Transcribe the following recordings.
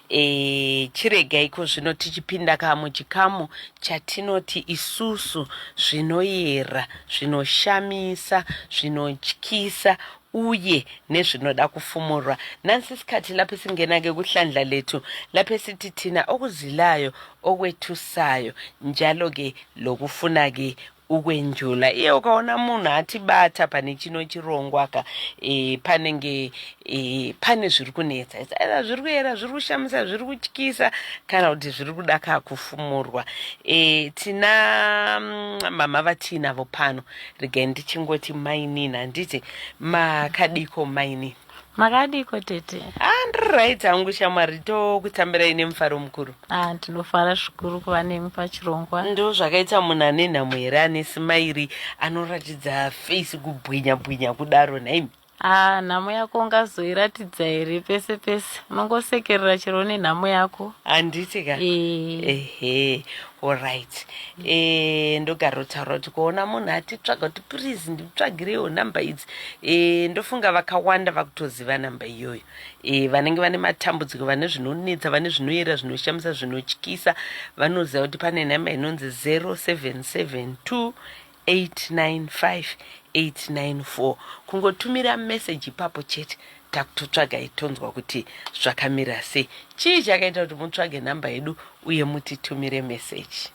E, chiregaiko zvino tichipinda ka muchikamu chatinoti isusu zvinoyera, zvinoshamisa, zvinotyisa uye nezvinoda kufumurwa. Nansi isikhathi lapho esingena-ke kuhlandla lethu lapho esithi thina okuzilayo, okwethusayo njalo-ke lokufuna-ke ukwenjula. Iye ukaona munhu atibata pane chino chirongwa ka e, panenge e, pane zviri kunetsa, it's either zviri kuyera, zviri kushamisa, zviri kutyisa kana kuti zviri kuda ka kufumurwa. E, tina mama vatiinavo pano, regai ndichingoti mainini, handiti makadiko mainini? Makadiko tete? Ah, ndiri right hangu shamwari, tokutambirai nemufaro mukuru. Ah, ndinofara zvikuru kuva nemi pachirongwa. Ndo zvakaita munhu ane nhamo here ane smile anoratidza face kubwinya bwinya kudaro nhaimi? Ah, nhamo yako ungazoiratidza here pese pese? Unongosekerera chero nenhamo yako. Handiti ka? Ehe, alright. E, ndogarotaura kuti kuona munhu atitsvaga kuti please nditsvagireiwo namba idzi, e, ndofunga vakawanda vakutoziva namba iyoyo. E, vanenge vane matambudziko, vane zvinonetsa, vane zvinoyera, zvinoshamisa, zvinotyisa, vanoziva kuti pane namba inonzi 0772 895 894. Kungotumira meseji ipapo chete, takutotsvaga tonzwa kuti zvakamira sei. Chii chakaita kuti mutsvage namba yedu uye mutitumire meseji?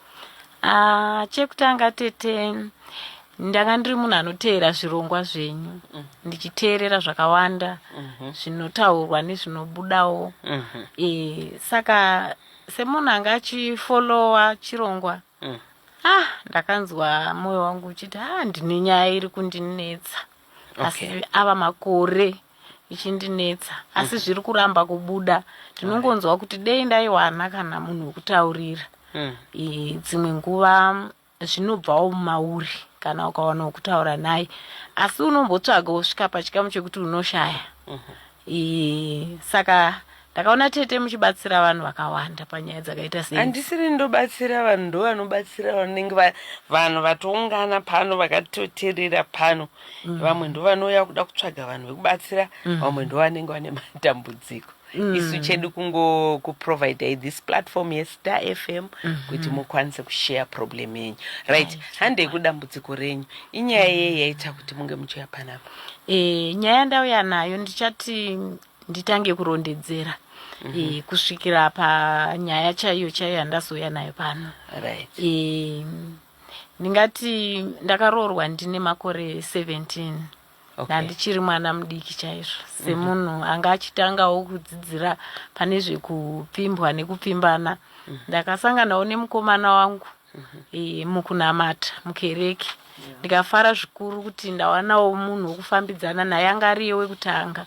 Ah, chekutanga tete, ndanga ndiri munhu anoteera zvirongwa zvenyu, ndichiteerera zvakawanda zvinotaurwa nezvinobudawo. E, saka semunhu anga achifolowa chirongwa, ah, ndakanzwa mwoyo wangu uchiti, ah, ndine nyaya iri kundinetsa, asi ava makore ichindinetsa, asi zviri kuramba kubuda. Ndinongonzwa kuti dei ndaiwana kana munhu wekutaurira. E, dzimwe nguva zvinobvawo mumauri kana ukawana wekutaura naye, asi unombotsvaga wosvika pachikamu chekuti unoshaya. E, saka ndakaona tete muchibatsira vanhu vakawanda panyaya dzakaita sei. Handisiri ndobatsira vanhu, ndo vanobatsira vanenge vanhu vatoungana pano, vakatoteerera pano. Vamwe ndo vanouya kuda kutsvaga vanhu vekubatsira, vamwe ndo vanenge vane matambudziko. Isu chedu kungo kuprovida this platform yeStar FM kuti mukwanise kushare problem yenyu. Right, handei kudambudziko renyu. Inyaya yei yaita kuti munge muchiuya panapa? E, nyaya yandauya nayo, ndichati nditange kurondedzera e, kusvikira panyaya chaiyo chaiyo yandazouya nayo pano. E, ndingati ndakaroorwa ndine makore 17. Ndandichiri mwana mudiki chaizvo, semunhu anga achitangawo kudzidzira pane zvekupfimbwa nekupfimbana. Ndakasanganawo nemukomana wangu e, mukunamata mukereke. Ndikafara zvikuru kuti ndawanawo munhu wekufambidzana naye, anga ariye wekutanga.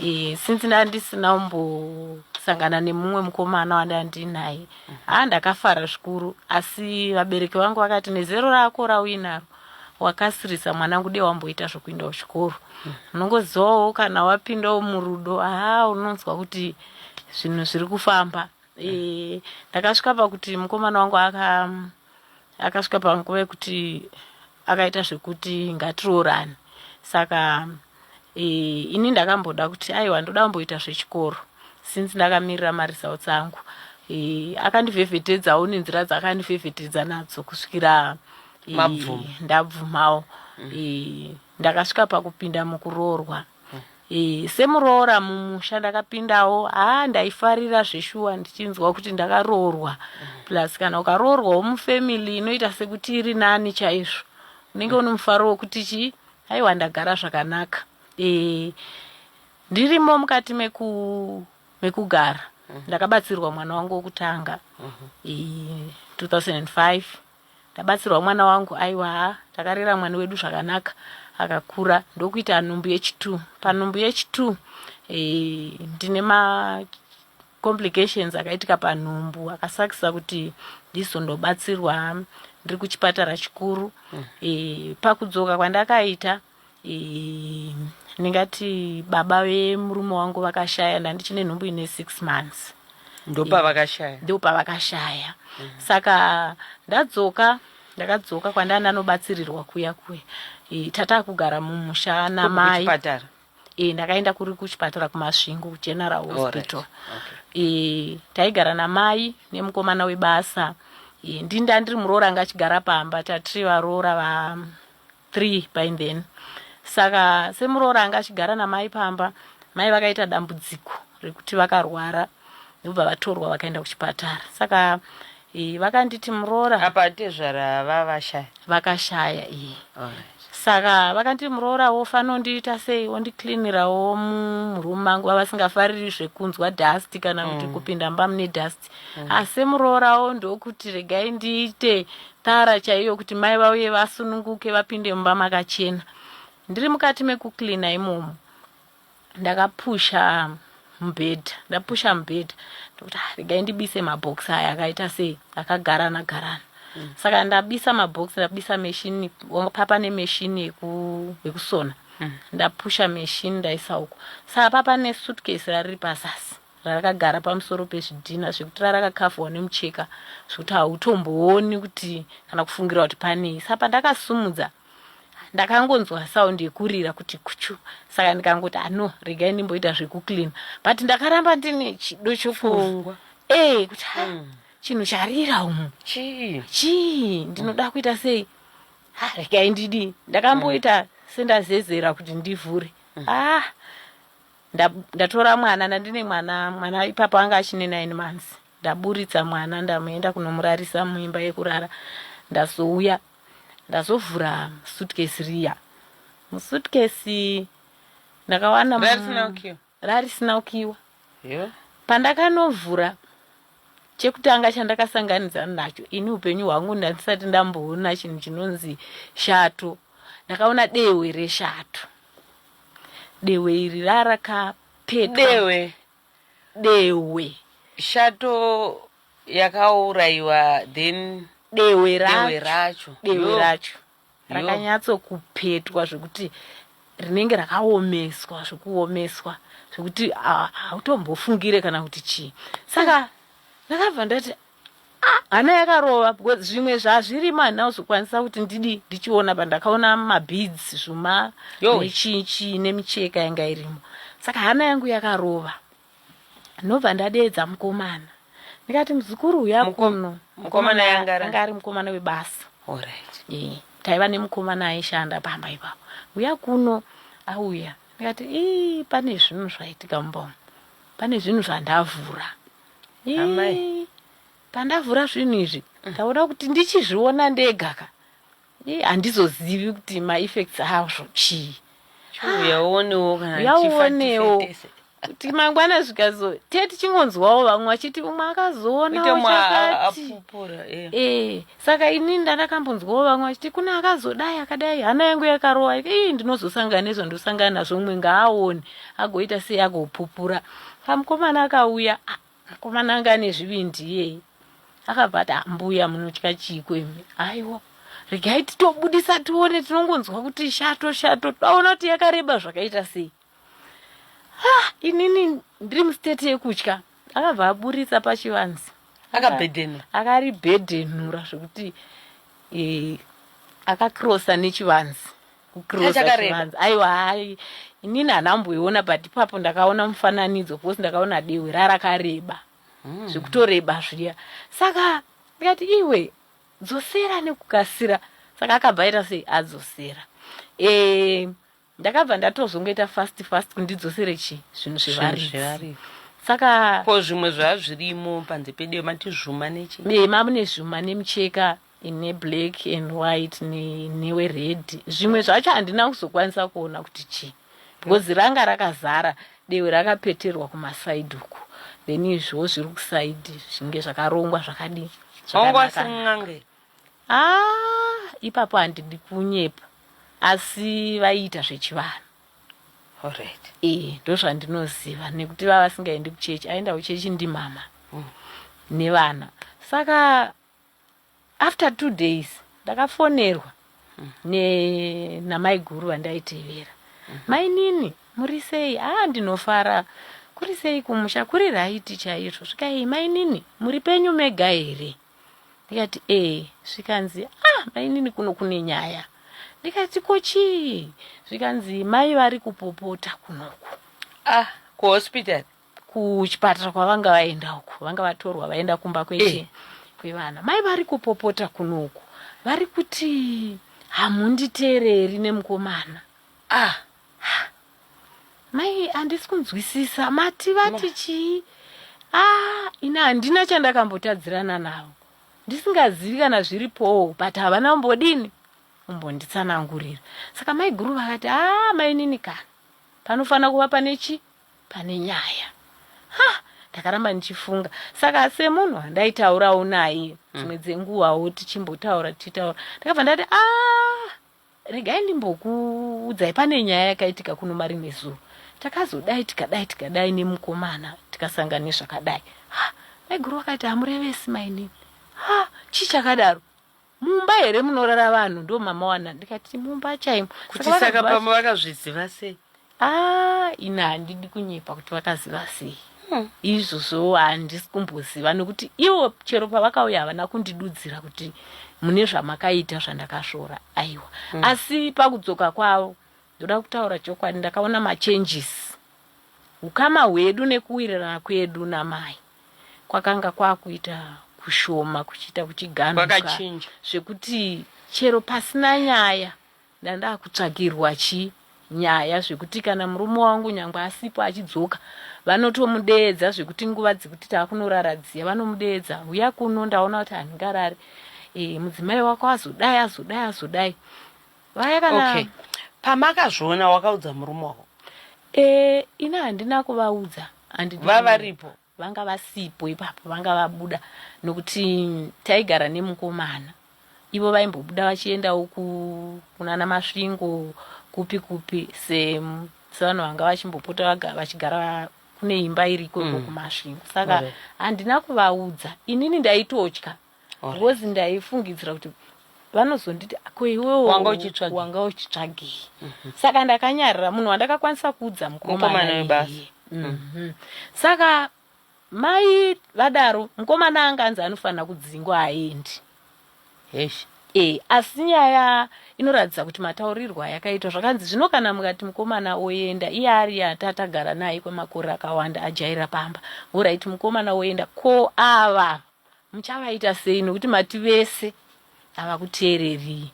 E, since ndandisina kumbosangana nemumwe mukomana wandandinaye, ha, ndakafara zvikuru. Asi vabereki vangu vakati, nezero rako rauinaro wakasirisa mwanangu, de wamboita zvokuenda kuchikoro. Unongozivawo kana wapindawo murudo, aha, unonzwa kuti zvinhu zviri kufamba. E, ndakasvika pakuti mukomana wangu akasvika panguva yekuti akaita zvekuti ngatiroorane. Saka e, ini ndakamboda kuti aiwa, ndoda kumboita zvechikoro since ndakamirira maresults angu. E, akandivhevhetedzawo nenzira dzaakandivhevhetedza nadzo kusvikira e, Mabvuma. Ndabvumawo. E, ndakasvika pakupinda mukuroorwa. E, semuroora mumusha ndakapindawo, ha, ndaifarira zveshuwa ndichinzwa kuti ndakaroorwa. Plus kana ukaroorwawo mufamily inoita sekuti iri nani chaizvo, unenge une mufaro wekuti chi aiwa, ndagara zvakanaka. E, ndirimo mukati mekugara, ndakabatsirwa mwana wangu wokutanga. E, 2005 ndabatsirwa mwana wangu, aiwa, takarera mwana wedu zvakanaka, akakura ndokuita nhumbu yechi2. Panhumbu yechi2 e, ndine macomplications akaitika panhumbu akasakisa kuti ndizondobatsirwa ndiri kuchipatara chikuru. E, pakudzoka kwandakaita, e, ndingati baba vemurume wangu vakashaya ndandichine nhumbu ine 6 months. Ndopavakashaya? Ndopavakashaya. Saka ndadzoka, ndakadzoka kwandanga ndanobatsirirwa kuya kuya. E, tatakugara mumusha namai. Kuchipatara? E, ndakaenda kuri kuchipatara kuMasvingo, kuGeneral Hospital. E, taigara namai nemukomana webasa. E, ndini ndandiri muroora anga achigara pamba, tatiri varoora va 3 by then. Saka semuroora anga achigara namai pamba, mai vakaita dambudziko rekuti vakarwara ndobva vatorwa vakaenda kuchipatara. Saka e, vakanditi muroora apa tezvara vavashaya. Vakashaya iye. Saka vakanditi muroora wofanondiita sei, wondicleanirawo muroom mangu, vavasingafariri zvekunzwa dust kana kuti kupinda mumba mune dust. Asi muroораwo ndokuti regai ndiite tara chaiyo kuti mai vauye vasununguke vapinde mumba makachena. Ndiri mukati mekucleana imomo, ndakapusha mubhedha, ndapusha mubhedha ndokuti, "Ah, regai ndibise mabhokisi aya akaita sei, akagarana garana." Saka ndabisa mabhokisi, ndabisa meshini, papa nemeshini yekusona. Ndapusha meshini, ndaisa uko. Saka papa nesuitcase rariri pazasi, rarakagara pamusoro pezvidhina, zvekuti rarakakavhwa nemucheka zvekuti hautombooni kuti kana kufungira kuti panei. Saka pandakasumudza, ndakangonzwa sound yekurira kuti kuchu. Saka ndikangoti, ano regai ndimboita zvekuclean, but ndakaramba ndine chido chokufungwa e kuti ha, chinhu charira umu. Chii? Chii? Ndinoda kuita sei? Ha, regai ndidi. Ndakamboita sendazezera kuti ndivhure. Ah, ndatora mwana, ndandine mwana. Mwana ipapo anga achine 9 months. Ndaburitsa mwana, ndamuenda kunomurarisa muimba yekurara. Ndazouya, ndazovhura suitcase riya. Musuitcase ndakawana Rarisina kukiwa? Rarisina kukiwa. Yo. Pandakanovhura, chekutanga chandakasanganidzana nacho, ini upenyu hwangu ndandisati ndamboona chinhu chinonzi shato. Ndakaona dehwe reshato. Dehwe iri rarakapetwa. Dehwe? Dehwe. Shato yakaurayiwa, then dehwe dehwe racho. Racho. Dehwe Yo. racho Yo. rakanyatsokupetwa zvekuti rinenge rakaomeswa zvekuomeswa zvekuti hautombofungire kana kuti chii. Saka ndakabva ndati, "Ah," hana yakarova because zvimwe zvazvirimo handina kuzokwanisa kuti ndidi ndichiona. Pandakaona mabeads, zvuma Yo. nechinchi nemicheka yanga irimo, saka hana yangu yakarova. Ndobva ndadeedza mukomana, ndikati, "Muzukuru, uya kuno." Mukomana yanga Anga ari mukomana webasa. Alright. Taiva nemukomana aishanda pamba ipapo. "Uya kuno." Auya, ndikati, "Ii, pane zvinhu zvaitika mumba umu, pane zvinhu zvandavhura." Amai. "Ii, pandavhura zvinhu izvi, ndaona kuti ndichizviona ndega ka. Ii, handizozivi kuti maeffects azvo chii." Chiuya uonewo kana Uyauonewo. tifa. Kuti mangwana zvikazo te tichingonzwawo vamwe vachiti umwe akazoonawo chakati. Apupura, eh. E, saka inini ndandakambonzwawo vamwe vachiti kune akazodai akadai. Hana yangu yakarova. Ii, ndinozosangana nezvo ndosangana nazvo, umwe ngaaone agoita sei, agopupura. Kamukomana akauya. Ah, mukomana anga ane zvivindi iyeye. Akabva ati, "Ah, mbuya, munotya chiiko imi? Aiwa, regai titobudisa tione. Tinongonzwa kuti shato shato, taona kuti yakareba zvakaita sei." Ah, inini ndiri mustate yekutya. Akabva aburitsa pachivanzi. Akabhedhenura? Akaribhedhenura zvekuti akakrosa nechivanzi, kukrosa Achakareba? chivanzi. Aiwa, hai, inini handamboiona, but ipapo ndakaona mufananidzo because ndakaona dehwe rarakareba zvekutoreba zviya. Saka ndikati, "Iwe, dzosera nekukasira." Saka akabva aita sei, adzosera. Ndakabva ndatozongoita fast fast kundidzosere chi zvinhu zvevaridzi. Zvevaridzi. Saka Ko zvimwe zvazvirimo panze pedu, mati zvuma nechi? Mamune zvuma nemicheka ine black and white newe red. Zvimwe zvacho handina kuzokwanisa kuona kuti chii because ranga rakazara dehwe, rakapeterwa kumasaidhi uku, then izvowo zviri kusaidhi zvinge zvakarongwa zvakadii. Wangu Zvakanaka. Asin'ange? Ah, ipapo handidi kunyepa, asi vaiita zvechivanhu. Alright. E, ndozvandinoziva nekuti vava vasingaendi kuchechi. Aenda kuchechi ndimama nevana. Saka after 2 days ndakafonerwa namaiguru vandaitevera. "Mainini, muri sei?" "A, ndinofara. Kuri sei kumusha?" "Kuri right chaizvo." "Svikai mainini, muri penyu mega here?" Ndikati, "E." Zvikanzi, "Ah, mainini, kuno kune nyaya." Ndikati, "Ko chii?" Zvikanzi, "Mai vari kupopota kunoku." Ah, kuhospital? Kuchipatara kwavanga vaenda uku, vanga vatorwa vaenda kumba kwechi kwevana. Mai vari kupopota kunoku, vari kuti hamunditeereri nemukomana. Ah. Mai, handisi kunzwisisa, mati vati chii? Ah, ini handina chandakambotadzirana navo, ndisingazivi kana zviripowo, but havana kumbodini, kumbonditsanangurira. Saka mai guru vakati, "A, mainini, kana panofanira kuva pane chi pane nyaya." Ha, ndakaramba ndichifunga. Saka semunhu wandaitaurawo naye dzimwe dzenguvawo, tichimbotaura, tichitaura, ndakabva ndati, "A, regai ndimbokuudzai, pane nyaya yakaitika kuno marimwe zuro. Takazodai, tikadai, tikadai nemukomana, tikasangana nezvakadai." Ha, maiguru vakati, "Hamurevesi, mainini. Ha, chii chakadaro? Mumba here munorara vanhu ndo mamawana?" Ndikati, "Mumba chaimo." Kuti saka pamwe vakazviziva sei? A, ini handidi kunyepa kuti vakaziva sei. Izvozvo handisi kumboziva, nekuti ivo chero pavakauya havana kundidudzira kuti mune zvamakaita zvandakasvora, aiwa. Asi pakudzoka kwavo, ndoda kutaura chokwadi, ndakaona machanges. Ukama hwedu nekuwirirana kwedu namai kwakanga kwakuita kushoma, kuchiita kuchiganuka. Kwakachinja. Zvekuti chero pasina nyaya, ndandakutsvagirwa chi nyaya, zvekuti kana murume wangu nyangwe asipo, achidzoka vanotomudeedza, zvekuti nguva dzekuti taakunorara dziya vanomudeedza, "Uya kuno, ndaona kuti handingarari, mudzimai wako azodai, azodai, azodai." Vaya kana Okay, pamakazviona wakaudza murume wako? Ini handina kuvaudza. Handidi. Vavaripo? Vanga vasipo ipapo, vanga vabuda, nokuti taigara nemukomana. Ivo vaimbobuda vachiendawo kunana Masvingo, kupi kupi, sevanhu vanga vachimbopota vachigara kune imba iriko iko kuMasvingo. Saka handina kuvaudza inini, ndaitotya because ndaifungidzira kuti vanozonditi, "Ko iwewo Wanga uchitsvagei?" Wanga uchitsvagei? Saka ndakanyarara. Munhu wandakakwanisa kuudza mukomana mukomana webasa. iyeye. Saka mai vadaro, mukomana anga anzi anofanira kudzingwa, aendi. Hesh. Asi nyaya inoratidza kuti mataurirwo ayakaitwa, zvakanzi zvino kana mukati mukomana oenda, iye ari atatagara naye kwemakore akawanda, ajaira pamba, alright, mukomana oenda, ko ava muchavaita sei? Nokuti mati vese havakuteereri.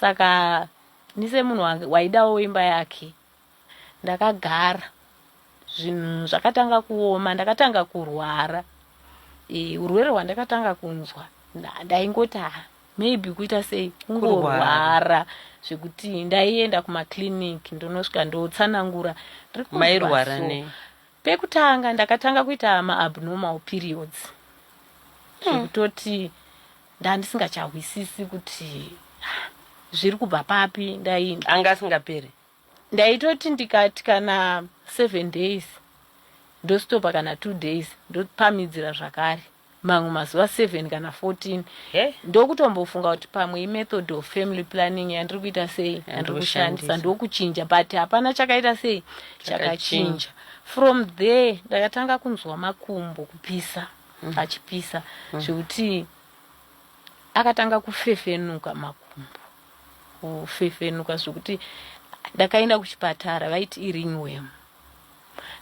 Saka ni semunhu waidawo imba yake, ndakagara. Zvinhu zvakatanga kuoma, ndakatanga kurwara. Urwere hwandakatanga kunzwa, ndaingoti, "Ha, maybe kuita sei, kungorwara," zvekuti ndaienda kumaclinic, ndonosvika ndotsanangura, "Ndiri kunzwa Mairwara so." nei? Pekutanga ndakatanga kuita maabnormal periods, zvekutoti ndandisingachahwisisi kuti, ah, zviri kubva papi. Ndai Anga asingaperi? Ndaitoti ndikati kana 7 days, ndostopa kana 2 days, ndopamidzira zvakare mamwe mazuva 7 kana 14. He. Ndokutombofunga kuti pamwe imethod of family planning yandiri kuita sei, yandiri kushandisa, ndokuchinja, but hapana chakaita sei, chakachinja. From there ndakatanga kunzwa makumbo kupisa, achipisa zvekuti akatanga kufefenuka makumbo, kufefenuka zvekuti ndakaenda kuchipatara, vaiti iringworm.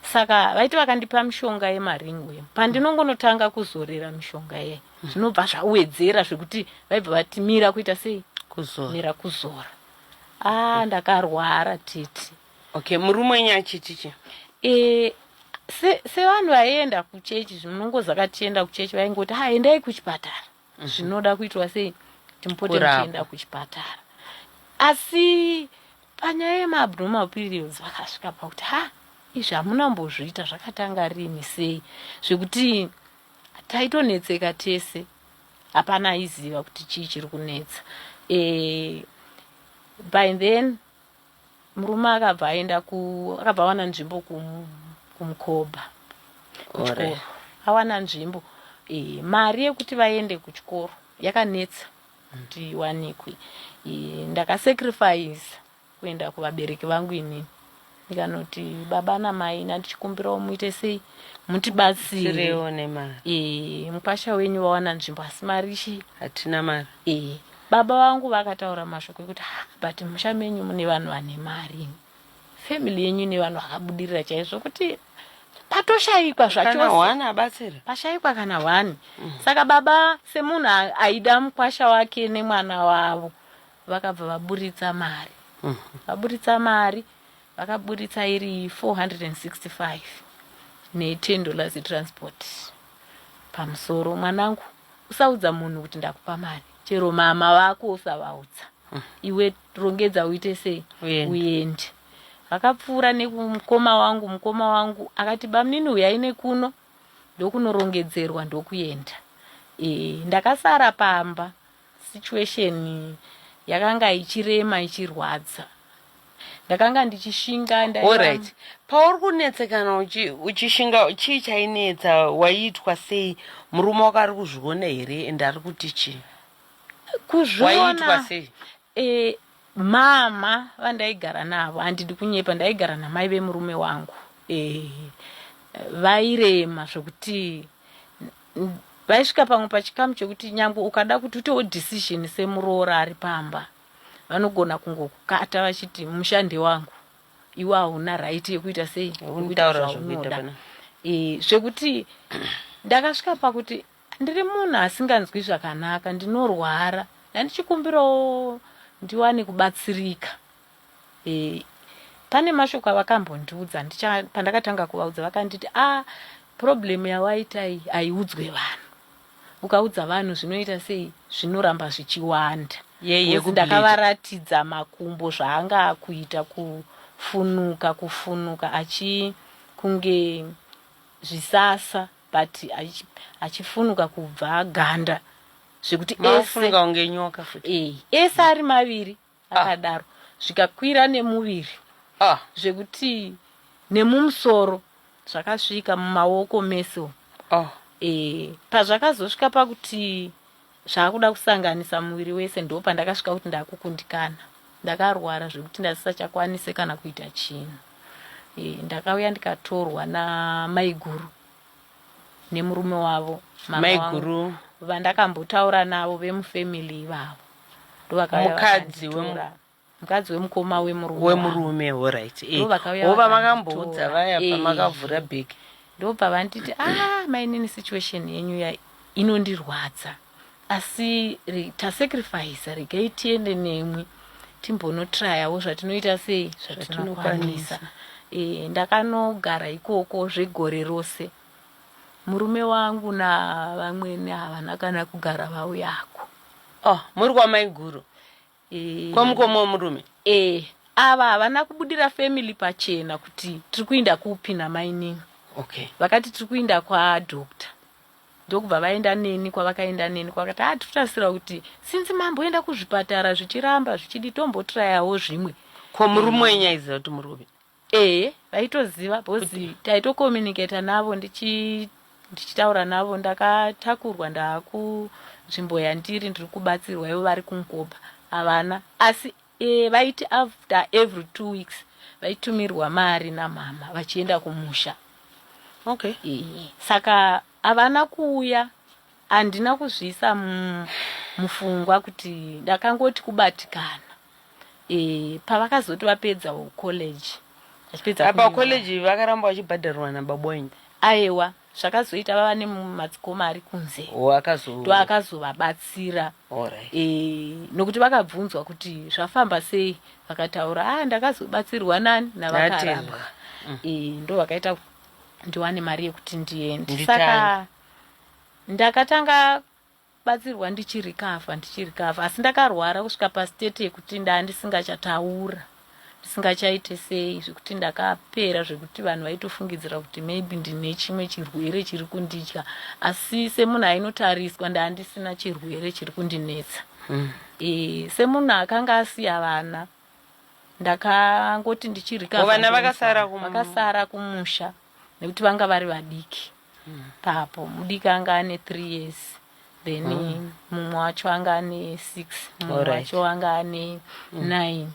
Saka vaiti vakandipa mishonga yemaringworm, pandinongonotanga kuzorera mishonga iye, zvinobva zvawedzera, zvekuti vaibva vati, "Mira kuita sei?" Kuzora. "Mira kuzora." A, ndakarwara, titi. Okay, murume wenyu achiti chi? Sevanhu vaienda kuchechi, zvinongozi tienda kuchechi, vaingoti, "Ha, endai kuchipatara, zvinoda kuitwa sei, timupote Kurapwa. muchienda kuchipatara." Asi panyaya yemaabnormal periods vakasvika pakuti, "Ha, izvi hamuna mbozviita, zvakatanga rini, sei?" Zvekuti taitonetseka tese, hapana aiziva kuti chii chiri kunetsa. By then murume akabva aenda akabva awana nzvimbo kuMkoba kuchikoro. Awana nzvimbo, mari yekuti vaende kuchikoro yakanetsa kuti iwanikwe. Ndakasacrifice kuenda kuvabereki vangu inini, ndikanoti, "Baba namai, nandichikumbirawo muite sei, mutibatsire." Tirewo nemari. Mukwasha wenyu vawana nzvimbo, asi mari chi Hatina mari. Baba vangu vakataura mashoko ekuti, "Ah, but musha menyu mune vanhu vane mari, family yenyu ine vanhu vakabudirira chaizvo," kuti Patoshayikwa Kana zvachose. hwani abatsira. Pashayikwa kana hwani. Saka baba semunhu aida mukwasha wake nemwana wavo vakabva vaburitsa mari. Vaburitsa mari, vakaburitsa iri 465 ne10 dollars transport pamusoro. Mwanangu, usaudza munhu kuti ndakupa mari, chero mama vako usavaudza. Iwe rongedza uite sei? Uende. Uende. Vakapfuura nekumukoma wangu, mukoma wangu akati bamunini uyai nekuno, ndokunorongedzerwa ndokuenda. Ndakasara pamba, situation yakanga ichirema ichirwadza. Ndakanga ndichishinga ndaiva- Alright, pauri kunetsekana uchishinga, chii chainetsa? Waiitwa sei? Murume wako ari kuzviona here ende ari kuti chii? Kuzviona Waiitwa sei? Mama vandaigara navo, handidi kunyepa, ndaigara namai vemurume wangu, vairema zvokuti vaisvika pamwe pachikamu chekuti nyangwe ukada kuti uitewo decision semuroora ari pamba, vanogona kungokukata vachiti musha ndewangu, iwe hauna right yekuita sei, yekuita Unitaura zvekuita zvaunoda. pana. Zvekuti ndakasvika pakuti ndiri munhu asinganzwi zvakanaka, ndinorwara, ndandichikumbirawo ndiwane kubatsirika. Pane mashoko avakambondiudza pandakatanga kuvaudza, vakanditi a problem yawaita iyi haiudzwe vanhu, ukaudza vanhu zvinoita sei, zvinoramba zvichiwanda. Yei Because yekubleed. Ndakavaratidza makumbo zvaanga akuita, kufunuka kufunuka achi kunge zvisasa, but achifunuka kubva ganda zvekuti ese Mafunuka kunge nyoka futi. Ese ari maviri akadaro, zvikakwira nemuviri zvekuti nemumusoro zvakasvika, mumaoko mese umu. Pazvakazosvika pakuti zvaakuda kusanganisa muviri wese, ndo pandakasvika kuti ndakukundikana. Ndakarwara zvekuti ndasisachakwanise kana kuita chinhu. Ndakauya ndikatorwa namaiguru nemurume wavo, mama wangu, Maiguru? Vandakambotaura navo vemufamily ivavo, ndovakauya Mukadzi vakanditora. Mukadzi wemukoma wemurume wangu. Wemurume, alright. Ndo vakauya Wova makamboudza vakanditora. vaya pamakavhura bhegi? Ndobva vanditi, ah, mainini, situation yenyu ya inondirwadza, asi tasacrifice, regai tiende nemwi timbonotrayawo zvatinoita sei, zvatinokwanisa. Ndakanogara ikoko zvegore rose. Murume wangu navamwene havana kana kugara vauyako. Oh, muri kwamaiguru? Kwamukoma wemurume? Ava havana kubudira family pachena kuti tiri kuinda kupi namainini. Vakati tiri kuinda kwadoctor, ndokubva vaenda neni. Kwavakaenda neni kwakati a tiri kuti since mamboenda kuzvipatara zvichiramba zvichidi, tombotrayawo zvimwe. Ko murume wenyu aiziva kuti muri kupi? Vaitoziva because taitocommunicata navo, ndichitaura navo ndakatakurwa ndaakunzvimbo yandiri, ndiri kubatsirwa, ivo vari kungopa havana. Asi vaiti after every 2 weeks vaitumirwa mari namama vachienda kumusha. Saka havana kuuya. Handina kuzviisa mupfungwa kuti ndakangoti kubatikana. Pavakazoti vapedza college, vachipedza Apa kunyora. College vakaramba vachibhadharwa nababa wenyu? Aiwa, zvakazoita vava nemadzikoma ari kunze. O akazo Ndo akazovabatsira. Nokuti vakabvunzwa kuti zvafamba sei, vakataura, a ndakazobatsirwa nani, navakarambwa. Ndo vakaita ndiwane mari yekuti ndiende. Nditange. Saka ndakatanga batsirwa ndichirecover, ndichirecover, asi ndakarwara kusvika pastate yekuti ndaa ndisingachataura, ndisingachaite sei, zvekuti ndakapera, zvekuti vanhu vaitofungidzira kuti maybe ndine chimwe chirwere chiri kundidya, asi semunhu ainotariswa ndaa ndisina chirwere chiri kundinetsa. Semunhu akanga asiya vana, ndakangoti ndichirecover. Vana vakasara Vakasara kumusha nekuti vanga vari vadiki papo. Mudiki anga ane 3 years, then mumwe wacho anga ane 6, mumwe wacho anga ane 9.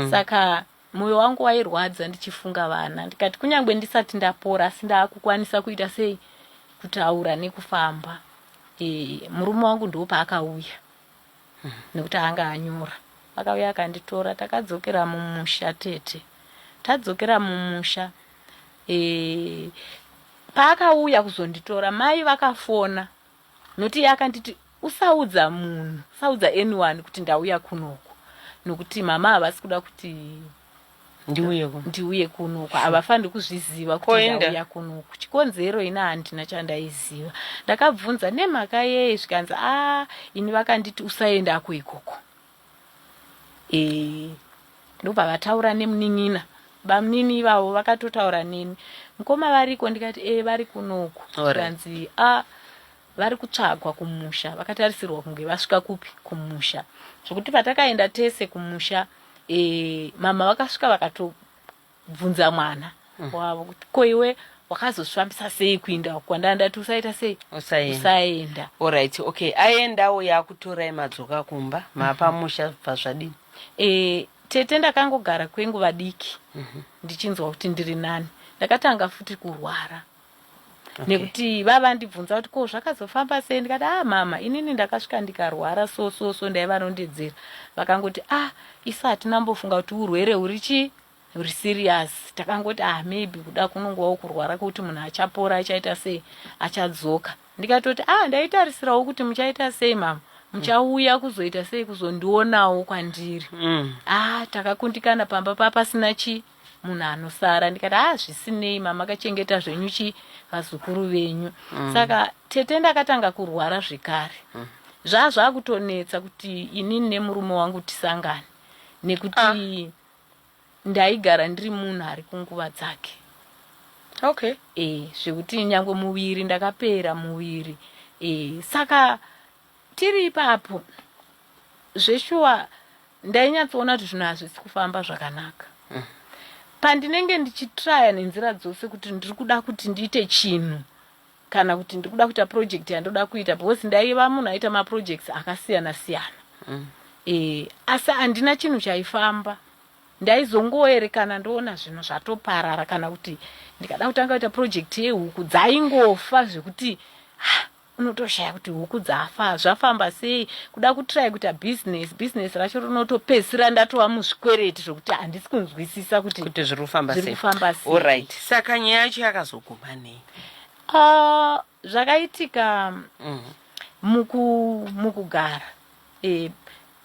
Saka mwoyo wangu wairwadza ndichifunga vana, ndikati kunyange ndisati ndapora, asi ndaakukwanisa kuita sei, kutaura nekufamba. Murume wangu ndo paakauya, nekuti anga anyora. Akauya akanditora, takadzokera mumusha. Tete, tadzokera mumusha, Paakauya kuzonditora, mai vakafona, nokuti iye akanditi, "Usaudza munhu, usaudza anyone kuti ndauya kunoku, nokuti mama havasi kuda kuti ndiuye kuno." Ndiuye kunoku, havafaniri kuzviziva kuti Koenda. ndauya kunoku. Chikonzero ina handina chandaiziva. Ndakabvunza nemhaka yei, zvikanzi, "A, ini vakanditi usaendako ikoko." Ndobva vataura nemunin'ina. Bamunini ivavo vakatotaura neni, "Mukoma variko?" Ndikati, "E, vari kunoku." Zvikanzi, "A, vari kutsvagwa kumusha, vakatarisirwa kunge vasvika kupi? Kumusha." Zvokuti patakaenda tese kumusha, mama vakasvika vakatobvunza mwana wavo kuti, "Ko iwe wakazosvambisa sei kuinda kwandanga ndati usaita sei?" Usaenda. "Usaenda." Alright, okay, aendawo, yakutorai, madzoka kumba, maapamusha, bva zvadini? Tete, ndakangogara kwenguva diki ndichinzwa kuti ndiri nani. Ndakatanga futi kurwara, nekuti vavandibvunza kuti, "Ko zvakazofamba sei?" Ndikati, "Ah, mama, inini ndakasvika ndikarwara so so so." Ndaivarondedzera, vakangoti, "Ah, isu hatinambofunga kuti urwere huri chii, huri serious. Takangoti, ah, maybe kuda kunongovawo kurwara kwekuti munhu achapora, achaita sei, achadzoka." Ndikatoti, "Ah, ndaitarisirawo kuti muchaita sei, mama, muchauya kuzoita sei, kuzondionawo kwandiri." "Ah, takakundikana, pamba papasina chi munhu anosara." Ndikati, "Ah, zvisinei, mama, akachengeta zvenyu chi vazukuru venyu." Saka tete, ndakatanga kurwara zvekare. Zvaa zvakutonetsa kuti inini nemurume wangu tisangane, nekuti ndaigara ndiri munhu ari kunguva dzake. Zvekuti nyangwe muviri ndakapera muviri. Saka tiri ipapo, zveshuwa ndainyatsoona kuti zvinhu hazvisi kufamba zvakanaka. Pandinenge ndichitraya nenzira dzose kuti ndiri kuda kuti ndiite chinhu, kana kuti ndiri kuda kuita project yandoda kuita, because ndaiva munhu aita maprojects akasiyana siyana. Asi handina chinhu chaifamba. Ndaizongoerekana ndoona zvinhu zvatoparara, kana kuti ndikada kutanga kuita project yehuku, dzaingofa zvekuti ha, unotoshaya kuti huku dzafa zvafamba sei. Kuda kutry kuita business, business racho rinotopedzisira ndatova muzvikwereti, zvokuti handisi kunzwisisa kuti kuti zviri kufamba zviri sei. Kufamba sei. Alright, saka nyaya yacho yakazoguma nei? Ah, zvakaitika mukugara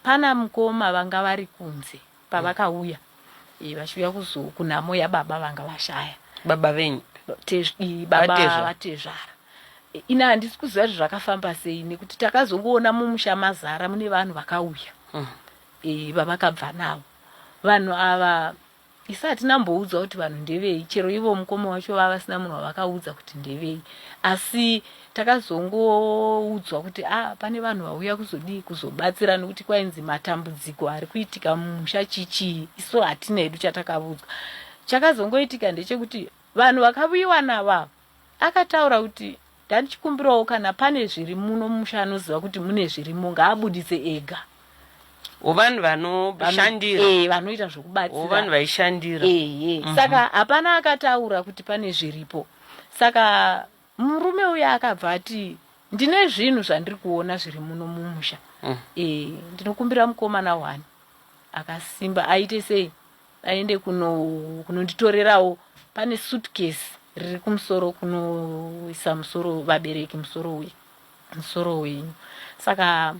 pana mukoma vanga vari kunze pavakauya, vachiuya kuzo kunhamo yababa vanga vashaya. Baba venyu? Baba. Vatezvara. Vatezvara. Ina handisi kuziva kuti zvakafamba sei, nekuti takazongoona mumusha mazara mune vanhu vakauya, vavakabva navo vanhu ava. Isu hatinamboudzwa kuti vanhu ndevei, chero ivo mukoma wacho vava vasina munhu wavakaudza kuti ndevei. Asi takazongoudzwa kuti, a, pane vanhu vauya kuzodii, kuzobatsira, nekuti kwainzi matambudziko ari kuitika mumusha chichii. Isu hatina hedu chatakaudzwa. Chakazongoitika ndechekuti vanhu vakavuyiwa navo ava akataura kuti, "Ndandichikumbirawo, kana pane zviri muno mumusha, anoziva kuti mune zvirimo, ngaabudise ega." Vanhu vanoshandira? Vanoita zvokubatsira. Vanhu vaishandira. Ehe. Saka hapana akataura kuti pane zviripo. Saka murume uya akabva ati, "Ndine zvinhu zvandiri kuona zviri muno mumusha. Ndinokumbira mukomana wani akasimba aite sei, aende kunonditorerawo. Pane suitcase riri kumusoro kunoisa musoro vabereki, musoro wenyu." Saka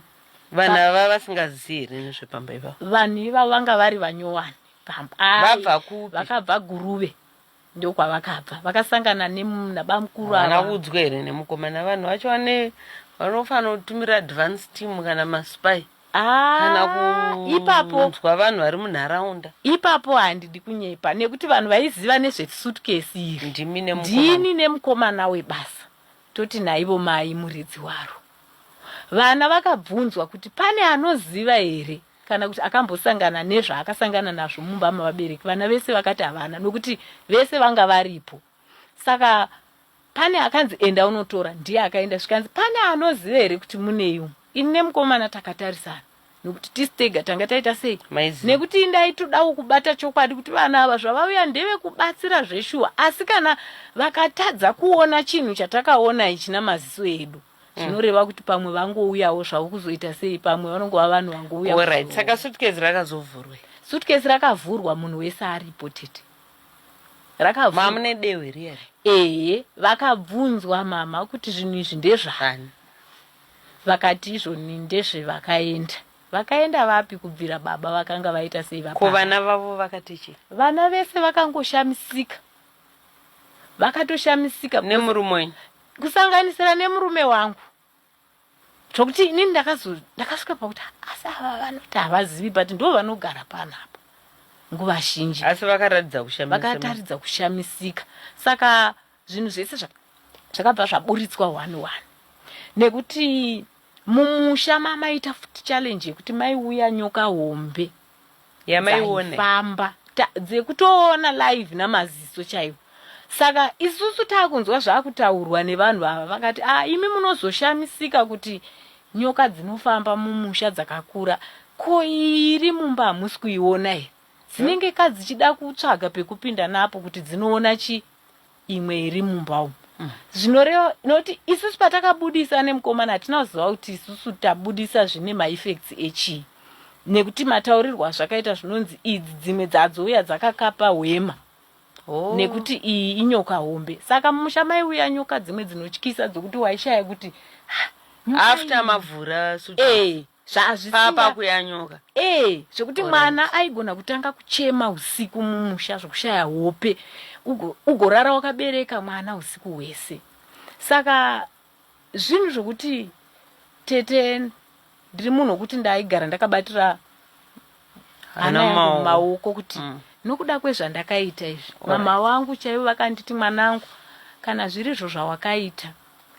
Vanhu ava vasingazivi here nezvepamba ipapa? Vanhu ivavo vanga vari vanyowani pamba. Vabva kupi? Vakabva Guruve, ndokwavakabva. Vakasangana nabamukuru Havana ava. kuudzwa here nemukomana? Vanhu vacho vane vanofanira kutumira advance team kana maspy Ah, kana ipapo kunzwa vanhu vari munharaunda. Ipapo handidi kunyepa, nekuti vanhu vaiziva nezvesuitcase iri Ndimi nemukomana. Ndini nemukomana webasa. Toti naivo mai muridzi waro. Vana vakabvunzwa kuti pane anoziva here kana kuti akambosangana nezvaakasangana nazvo mumba mavabereki. Vana vese vakati havana, nokuti vese vanga varipo. Saka pane akanzi, "Enda unotora," ndiye akaenda. Zvikanzi, "Pane anoziva here kuti munei umu?" Ini nemukomana takatarisana, nekuti tisi tega tanga taita sei. Maiziva. Nekuti ndaitodawo kubata chokwadi kuti vanhu ava zvavauya ndevekubatsira zveshuwa, asi kana vakatadza kuona chinhu chatakaona ichi namaziso edu, zvinoreva kuti pamwe vangouyawo zvavo kuzoita sei, pamwe vanongova vanhu vangouya Alright, saka suitcase rakazovhurwa? Suitcase rakavhurwa munhu wese aripo, tete, rakavhurwa. Mamune dehwe riya? Ehe, vakabvunzwa mama kuti zvinhu izvi ndezvani, vakati izvoni ndezvevakaenda. Vakaenda vapi kubvira baba vakanga vaita sei vapara? Ko vana vavo vakati chii? Vana vese vakangoshamisika. Vakatoshamisika. Nemurume wenyu? Kusanganisira nemurume wangu. Zvokuti inini ndakazo ndakasvika pakuti asi ava vanoti havazivi but ndo vanogara panapa nguva zhinji. Asi vakaratidza kushamisika. Vakataridza kushamisika. Saka zvinhu zvese zvakabva zvaburitswa one one. Nekuti mumusha mamaita futi challenge yekuti maiuya nyoka hombe yamaiona dzekutoona live namaziso chaiwo saka isusu taakunzwa zvakutaurwa nevanhu ava vakati a ah, imi munozoshamisika kuti nyoka dzinofamba mumusha dzakakura ko iri mumba hamusi kuiona here dzinenge ka dzichida kutsvaga pekupinda napo kuti dzinoona chi imwe iri mumba umu mm. zvinoreva nokuti isusu patakabudisa nemukomana hatina kuziva kuti isusu tabudisa zvine maeffects echii nekuti mataurirwo azvakaita zvinonzi idzi dzimwe dzadzouya dzakakapa hwema oh. Nekuti iyi inyoka hombe saka mumusha maiuya nyoka dzimwe dzinotyisa dzokuti waishaya kuti after mavhura eh, zvazvisinga kuyanyoka eh zvekuti mwana aigona kutanga kuchema usiku mumusha zvekushaya hope ugorara wakabereka mwana usiku hwese saka zvinhu zvekuti tete ndiri munhu wekuti ndaigara ndakabatira hana yangu mumaoko kuti mm. Nokuda kwezvandakaita izvi mama vangu chaivo vakanditi mwanangu kana zvirizvo zvawakaita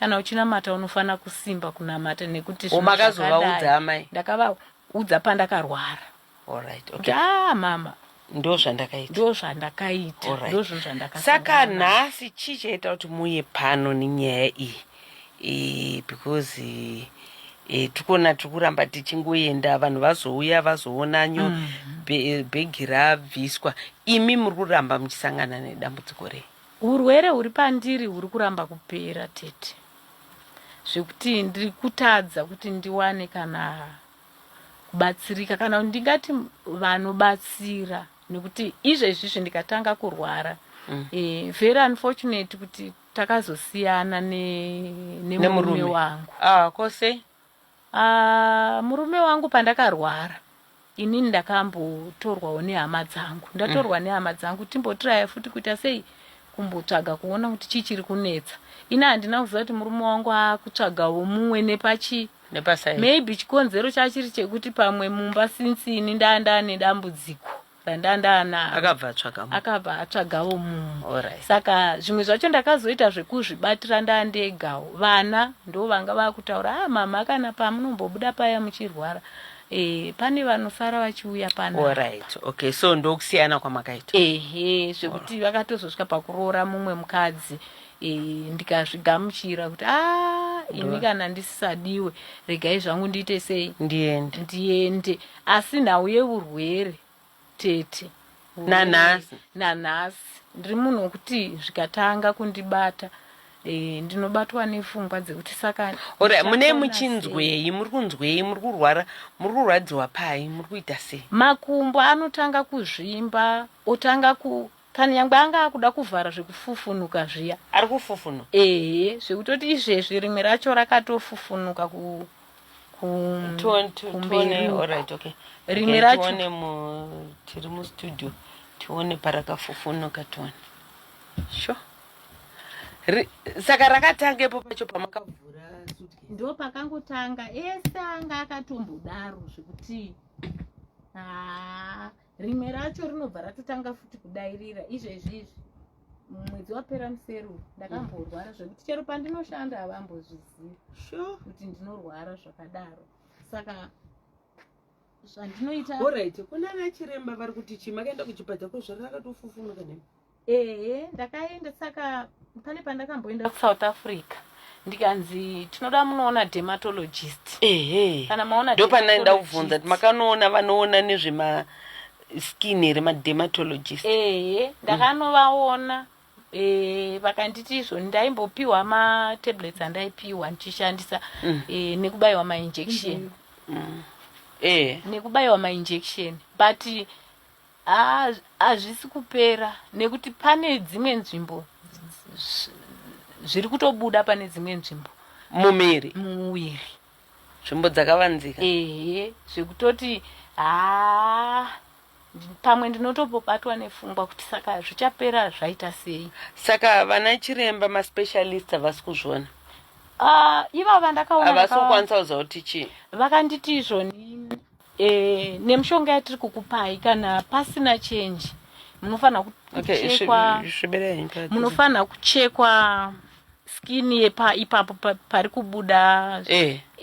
kana uchinamata unofanira kusimba kunamata nekuti oh, makazovaudza amai ndakavaudza pandakarwara Alright, okay. Ah, mama ndo zvandakaita ndo zvandakaita ndo zvinhu zvandakaita saka nhasi chii chaita kuti muuye pano nenyaya iyi e, because e, tikuona tiri kuramba tichingoenda vanhu vazouya vazoona nyo mm. bhegi rabviswa imi muri kuramba muchisangana nedambudziko rei urwere huri pandiri huri kuramba kupera tete zvekuti ndiri kutadza kuti ndiwane kana kubatsirika kana ndingati vanobatsira nekuti izvezvizvi ndikatanga kurwara mm. e, very unfortunate kuti takazosiyana nemurume ne wangu ah, kose ah, murume wangu pandakarwara inini ndakambotorwawo nehama dzangu ndatorwa mm. nehama dzangu timbotiraya futi kuita sei kumbotsvaga kuona kuti chii chiri kunetsa ini handina kuziva kuti murume wangu akutsvagawo mumwe nepachi maybe chikonzero chachiri chekuti pamwe mumba since ini ndandane dambudziko randandana akabva atsvaga akabva atsvagawo mumwe right. Saka zvimwe zvacho ndakazoita zvekuzvibatira ndandegawo vana ndo vanga vakutaura ah mama kana pamunombobuda paya muchirwara e, pane vanosara vachiuya pana right. Okay, so ndokusiyana kwamakaita ehe zvekuti vakatozosvika pakuroora mumwe mukadzi e, ndikazvigamuchira kuti a ah, ini kana ndisisadiwe regai zvangu ndiite sei ndiende ndiende asi nhau yeurwere tete nanhasi nanhasi ndiri munhu wekuti zvikatanga kundibata e, ndinobatwa nefungwa dzekuti saka ora mune muchinzwei muri kunzwei muri kurwara muri kurwadziwa pai muri kuita sei makumbo anotanga kuzvimba otanga ku kana nyangwe anga akuda kuvhara zvekufufunuka zviya ari kufufunuka ehe zvekutoti izvezvi rimwe racho rakatofufunuka ku kumberi okay. Rimwe racho tiri mustudio tione parakafufunuka tione sure saka rakatangepo pacho pamakavhura ndo pakangotanga ese anga akatombodaro zvekuti rimwe racho rinobva ratotanga futi kudairira izvezvi izvi mwedzi wapera museri ndakamborwara zvekuti chero pandinoshanda havambozvizivi sure. kuti ndinorwara zvakadaro saka zvandinoita orit kuna nachiremba vari kuti chii makaenda kuchipatara ko zvarakatofufunuka nemi ehe ndakaenda saka pane pandakamboenda kusouth africa ndikanzi tinoda munoona dermatologist ehe kana maona ndopanaenda kubvunza kuti makanoona vanoona nezvema skin here madermatologist ehe ndakanovaona mm. E, vakanditi izvo ndaimbopiwa matablets andaipiwa ndichishandisa mm. e, nekubayiwa mainjection mm. e. nekubayiwa mainjection but hazvisi kupera nekuti pane dzimwe nzvimbo Zviri kutobuda pane dzimwe nzvimbo. Mumiri? Mumuviri. Nzvimbo dzakavanzika? Ehe, zvekutoti haa, pamwe ndinotombobatwa nepfungwa kuti saka zvichapera zvaita sei? Saka vana chiremba, maspecialist, havasi kuzviona? Ah, ivava ndakaona Havasi kukwanisa kuziva kuti chii? Vakanditi izvoni nemushonga yatiri kukupai, kana pasina change munofanira kuchekwa. Svibirai henyu. Munofanira kuchekwa skin yepa ipapo pari kubuda.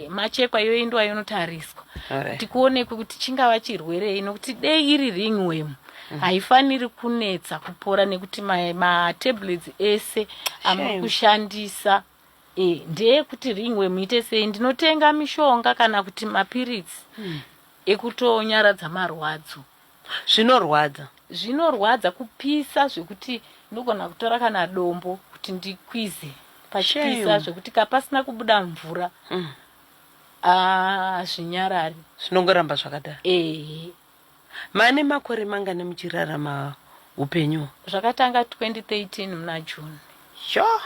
Machekwa, yoendwa yonotariswa kuti kuonekwe kuti chingava chirwerei, nokuti dei iri ringworm haifaniri kunetsa kupora, nekuti matablets ese amuri kushandisa ndeyekuti ringworm ite sei. Ndinotenga mishonga kana kuti mapiritsi ekutonyaradza marwadzo. Zvinorwadza? Zvinorwadza, kupisa zvekuti ndogona kutora kana dombo kuti ndikwize pachipisa. Shame. Zvekuti kapasina kubuda mvura, hazvinyarari. Zvinongoramba zvakadaro? Ehe. Mane makore mangani muchirarama upenyu? Zvakatanga 2013 muna June. Sure,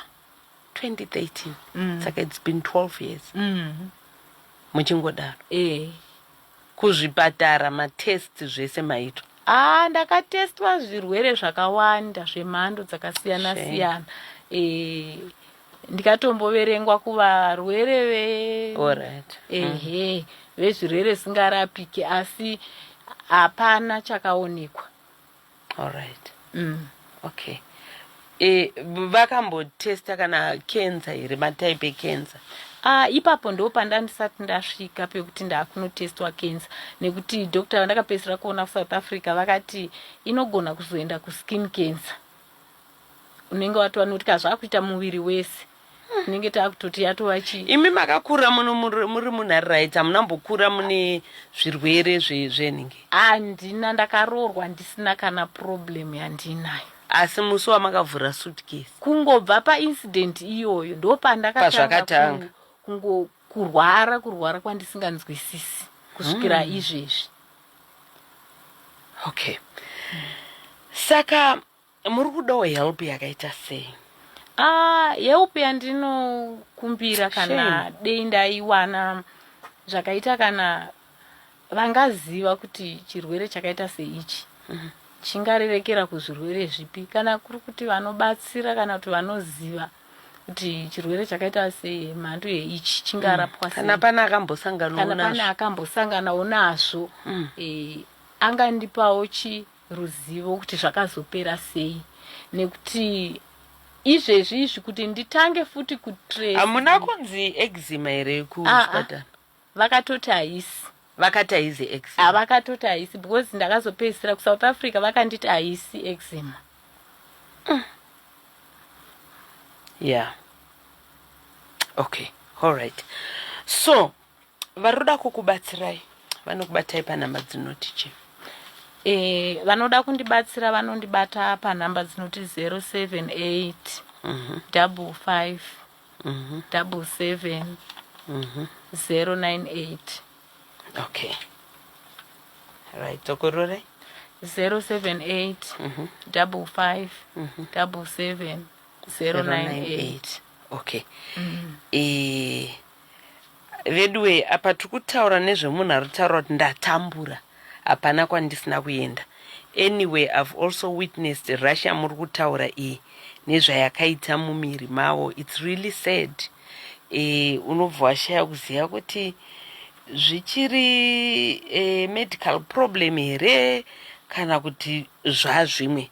2013? Saka it's been 12 years muchingodaro? Ehe. Kuzvipatara, matest zvese maitwa? Ah, ndakatestwa zvirwere zvakawanda zvemhando dzakasiyana Shame. siyana. Ndikatomboverengwa kuvarwere ve Ehe, vezvirwere zvisingarapiki, asi hapana chakaonekwa. Alright. Okay, vakambotesta kana cancer here, matype ecancer? Ah, ipapo ndo pandandisati ndasvika pekuti ndakunotestwa cancer, nekuti doctor vandakapedzisira kuona kuSouth Africa vakati inogona kuzoenda kuskin cancer, unenge watova, nekuti kazvakuita muviri wese unenge taakutoti yatova chii. Imi makakura muno muri munhararit, hamunambokura mune zvirwere zvenhingi? Handina, ndakaroorwa ndisina kana problem yandinayo. Asi musi wamakavhura suitcase? Kungobva paincident iyoyo ndo pandakatanga. Pazvakatanga. Kungo kurwara, kurwara kwandisinganzwisisi kusvikira izvezvi. Okay, saka muri kudawo help yakaita sei? Ah, help yandinokumbira, kana Shame. dei ndaiwana zvakaita, kana vangaziva kuti chirwere chakaita seichi chingarerekera kuzvirwere zvipi, kana kuri kuti vanobatsira kana kuti vanoziva kuti chirwere chakaita semhando yeichi chingarapwa Kana sei. pane akambosanganawo Kana pane nazvo. akambosanganawo nazvo, angandipawo chiruzivo kuti zvakazopera sei, nekuti izvezvi izvi kuti nditange futi kutrace. Hamuna kunzi eczema here kuzvipatara? Vakatoti haisi. Vakati haizi eczema? Havakatoti haisi, because ndakazopedzisira kuSouth Africa vakanditi haisi eczema. Yeah, okay, alright. So vari kuda kukubatsirai vanokubatai panhamba dzinoti chi? Vanoda kundibatsira vanondibata panhamba dzinoti 078 55 77 098. Okay, right, dzokororei. 078 55 77 098. Okay. Veduwe, apa tiri kutaura nezvemunhu ari kutaura kuti ndatambura, hapana kwandisina kuenda. Anyway, I've also witnessed rash muri kutaura iyi nezvayakaita mumiri mavo. It's really sad. Unobva washaya kuziva kuti zvichiri medical problem here kana kuti zvazvimwe,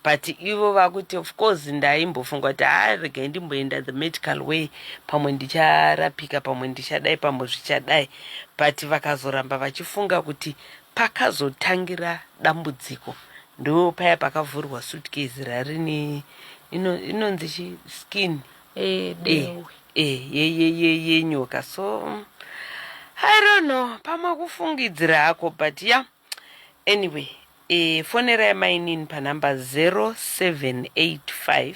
but ivo vakuti of course ndaimbofunga kuti ha, regai ndimboenda the medical way, pamwe ndicharapika, pamwe ndichadai, pamwe zvichadai, but vakazoramba vachifunga kuti pakazotangira dambudziko ndo paya pakavhurwa suitcase rarini inonzi chi skin. Dehwe. Yenyoka. So I don't know, pamwe kufungidzira hako, but yeah, anyway, fonerai mainini panhamba 0785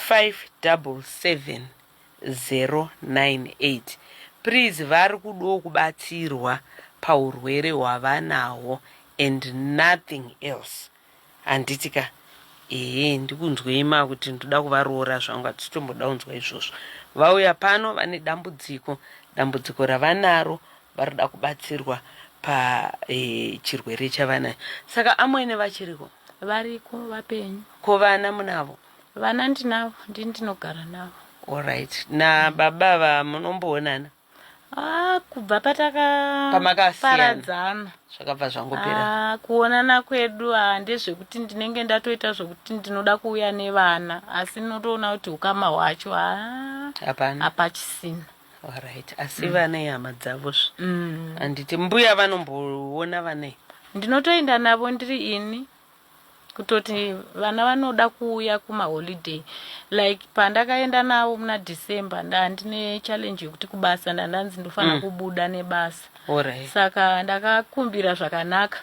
577 098, please. Vari kudawo kubatsirwa paurwere hwavanahwo and nothing else, handiti ka? Ehe, ndikunzwei makuti ndoda kuvaroora zvangu, hatisi tomboda kunzwa izvozvo. Vauya pano vane dambudziko, dambudziko ravanaro varikuda kubatsirwa pachirwere chavanayo. Saka amwene vachiriko? Variko, vapenyu. Ko vana munavo? Vana ndinavo, ndini ndinogara navo. Alright, nababa vamunomboonana? Ah, kubva Pamakasiyana. patakaparadzana Zvakabva zvangopera. Ah, kuonana kwedu, ah, ndezvekuti ndinenge ndatoita zvokuti ndinoda kuuya nevana, asi ndinotoona kuti ukama hwacho, ah, Hapana. hapachisina. Alright, asi vana ihama dzavozve. Handiti mbuya vanomboona vanei? Ndinotoenda navo ndiri ini, kutoti vana vanoda kuuya kumaholiday. Like pandakaenda navo muna December, ndandine challenge yekuti kubasa ndandanzi ndofanira kubuda nebasa. Saka ndakakumbira zvakanaka,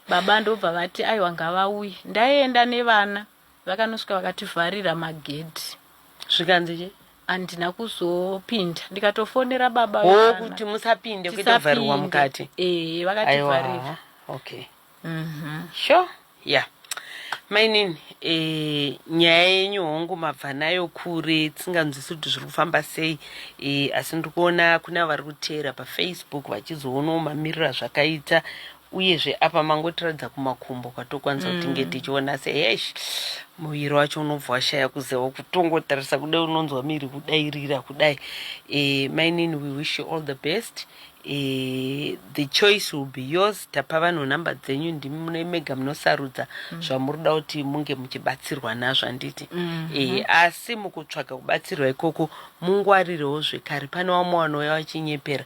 baba ndobva vati aiwa, ngavauye. Ndaienda nevana, vakanosvika vakativharira magedhi. Zvikanzi che? Handina kuzopinda, ndikatofonera baba O vevana. Kuti musapinde, kuitovharirwa Tisapinde. mukati? Ee, vakativharira. Aiwa, okay. Sure, yeah, mainini, nyaya yenyu hongu mabva nayo kure, tisinganzwisi kuti zviri kufamba sei, asi ndiri kuona kuna vari kuteera paFacebook vachizoonawo mamiriro azvakaita. Uyezve apa mangotiratidza kumakumbo kwatokwanisa kuti tinge tichiona sehesh, muviri wacho unobva washaya kuziva kutongotarisa kudai, unonzwa miri kudairira kudai. Mainini, we wish you all the best. The choice will be yours. Tapa vanhu nhamba dzenyu, ndimi mune mega munosarudza zvamuri kuda kuti munge muchibatsirwa nazvo, handiti? Asi mukutsvaga kubatsirwa ikoko, mungwarirewo zvekare, pane vamwe vanouya vachinyepera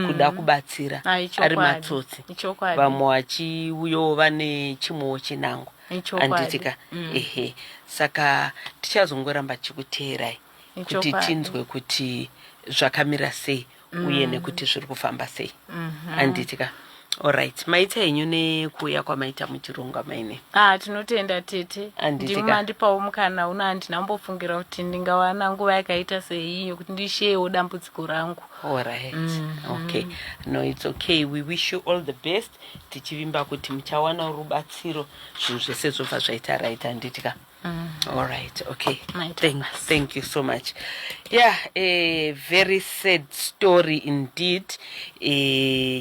kuda kubatsira Ai, ari chokwadi. matsotsi. Ichokwadi. Vamwe vachiuyawo vane chimwewo chinangwa. Ichokwadi. Handiti ka? Ehe, saka tichazongoramba tichikuteerai kuti tinzwe kuti zvakamira sei uye nekuti zviri kufamba sei, handiti ka? Alright, maita henyu nekuuya kwamaita muchirongwa, maine. Ah, tinotenda tete. Handiti Ndimi ka? mandipawo mukana uno. Handina kumbofungira kuti ndingawana nguva yakaita seiyi yokuti ndisheyewo dambudziko rangu. Alright, okay, no, it's okay. We wish you all the best, tichivimba kuti muchawana rubatsiro, zvinhu zvese zvobva zvaita right, handiti ka? Alright, okay. Maita basa. Thank you so much. Yeah, a very sad story indeed.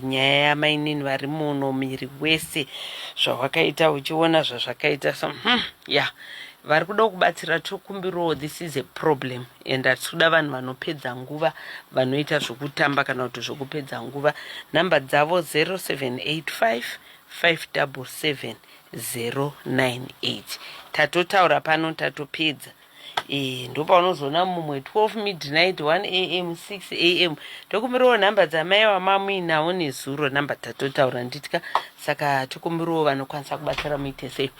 Nyaya yamainini vari muno, miri wese zvawakaita, uchiona zvazvakaita. So yeah, vari kuda kubatsira, tokumbirawo. This is a problem and hatisi kuda vanhu vanopedza nguva, vanoita zvokutamba kana kuti zvokupedza nguva. Nhamba dzavo 0785 577 098. Tatotaura pano, tatopedza. Ndopaunozoona mumwe 12 midnight, 1 am, 6 am, tokumbirawo nhamba dzamai vamamuinawo nezuro. Nhamba tatotaura, nditya. Saka tokumbirawo vanokwanisa kubatsira, muite sei,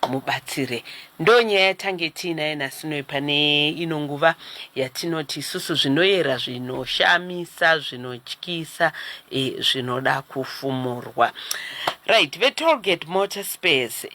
mubatsire. Ndo nyaya yatange tiinayo nhasi pane ino nguva yatinoti isusu zvinoyera, zvinoshamisa, zvinotyisa, zvinoda kufumurwa. Right, veTollgate Motor Spares,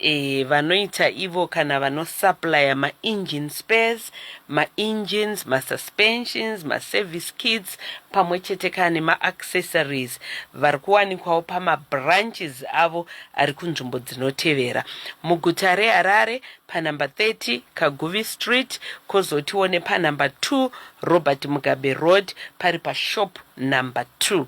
vanoita ivo kana vanosupplya maengine spares, maengines, masuspensions, maservice kits, pamwe chete kana nemaaccessories. Vari kuwanikwawo pamabranches avo ari kunzvimbo dzinotevera: muguta reHarare panumber 30 Kaguvi Street, kwozotiwo nepanumber 2 Robert Mugabe Road, pari pashop number 2,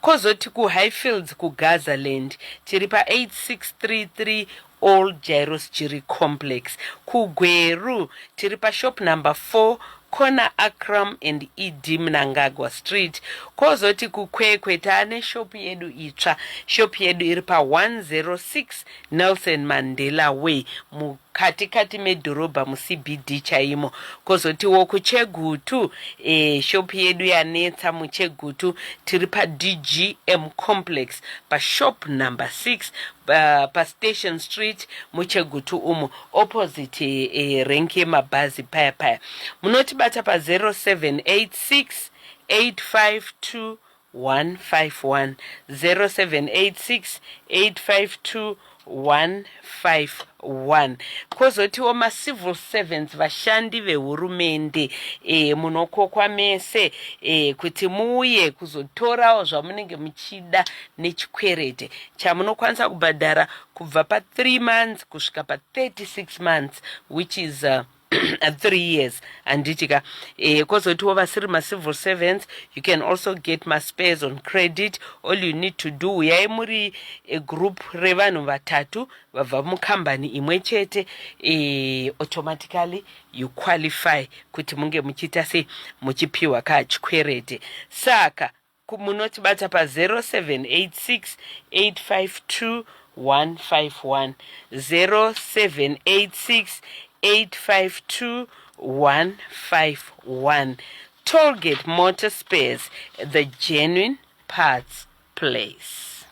kwozoti kuHighfields kuGazaland tiri pa8633 Old Jairos Jiri Complex. KuGweru tiri pashop number 4, corner Akram and ED Mnangagwa Street. Kwozoti kuKwekwe taane shopu yedu itsva. Shopu yedu iri pa106 Nelson Mandela Way, mukati kati medhorobha, muCBD chaimo. Kwozotiwo kuChegutu, shopu yedu yanetsa muChegutu, tiri paDGM Complex pashop number 6, paStation Street muChegutu umo, opposite renk yemabhazi paya paya. Munotibata pa0786 852. 151. 0786 852 151. Kwozotiwo macivil servants, vashandi vehurumende, munokokwa mese kuti muuye kuzotorawo zvamunenge muchida nechikwerete chamunokwanisa kubhadhara kubva pa3 months kusvika pa36 months, which is 3 years, handiti ka? Kwozotiwo vasiri macivil servants, you can also get maspares on credit. All you need to do, uyai muri group revanhu vatatu vabva mukambani imwe chete, automatically you qualify kuti munge muchiita sei, muchipiwa kachikwerete. Saka munotibata pa0786 852 151, 0786 852 151. Tollgate Motor Spares, the genuine parts place.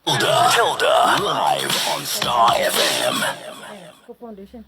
Tilda, Tilda, live on Star FM. Foundation.